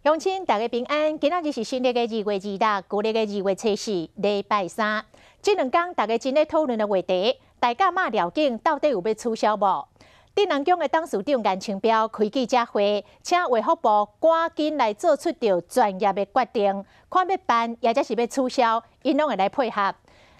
鄉親大家平安，今仔日是新曆的2月26，舊曆的2月24，禮拜三。這兩工大家真咧討論的話題，大甲媽廟景到底有欲取消無？鎮瀾宮的董事長顏清標開記者會，請衛福部趕緊來做出著專業的決定，看欲辦抑者是欲取消，𪜶攏會來配合。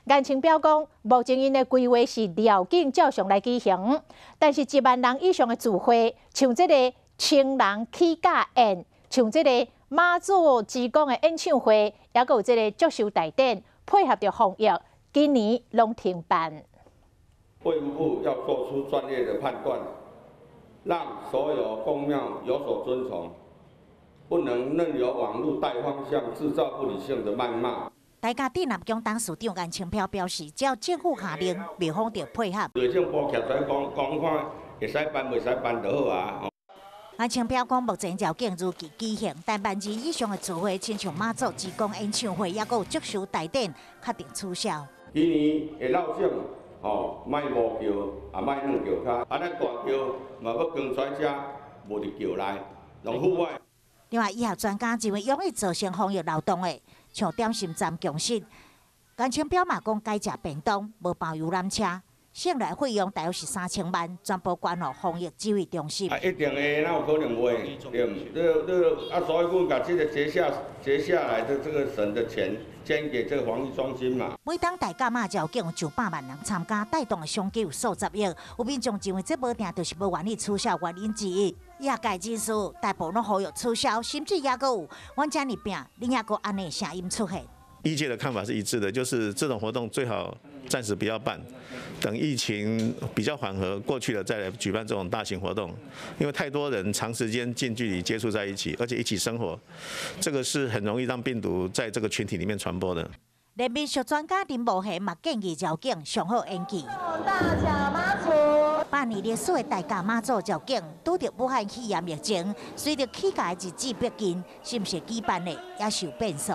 顏清標講，目前𪜶的規劃是廟景照常來舉行，但是1萬人以上的聚會，像這個青人起駕宴，像這個媽祖之光的演唱會，抑閣有這個祝壽大典，配合著防疫，今年攏停辦。衛福部要做出專業的判斷，讓所有宮廟有所遵從，不能任由網路帶風向，製造不理性的謾罵。大甲鎮瀾宮董事長顏清標表示，只要政府下令，廟方就配合。內政部徛出來講講看，會使辦袂使辦就好啊。顏清標講，目前廟景如期舉行，但萬人以上的聚會，親像媽祖之光演唱會，抑閣有祝壽大典，確定取消。今年的繞境，吼，莫無轎，也莫軟轎跤，啊，咱大轎嘛欲扛出來遮，無佇轎內，攏戶外。另外，醫學專家認為，容易造成防疫漏洞的，像點心站共識，顏清標嘛講改食便當，無包遊覽車，省內費用大約是3000萬，全部捐予防疫指揮中心。啊，一定會，哪有可能袂？對毋？你你啊，所以阮共這個節下來的這個省的錢捐給這個防疫中心嘛。每當大甲媽廟景有上百萬人參加，帶動的商機有數十億。有民眾認為這無定就是無願意取消原因之一。業界人士大部分攏呼籲取消，甚至抑閣有阮遮爾拚，恁抑閣按呢聲音出現。醫界的看法是一致的，就是這種活動最好暫時不要辦，等疫情比較緩和過去了再來舉辦這種大型活動，因為太多人長時間近距離接觸在一起，而且一起生活，這個是很容易讓病毒在這個群體裡面傳播的。連民俗專家林無賢嘛建議廟景上好延期。大甲媽祖，百年歷史的大甲媽祖廟景，拄著武漢肺炎疫情，隨著起駕的日子逼近，是毋是舉辦的也受變數。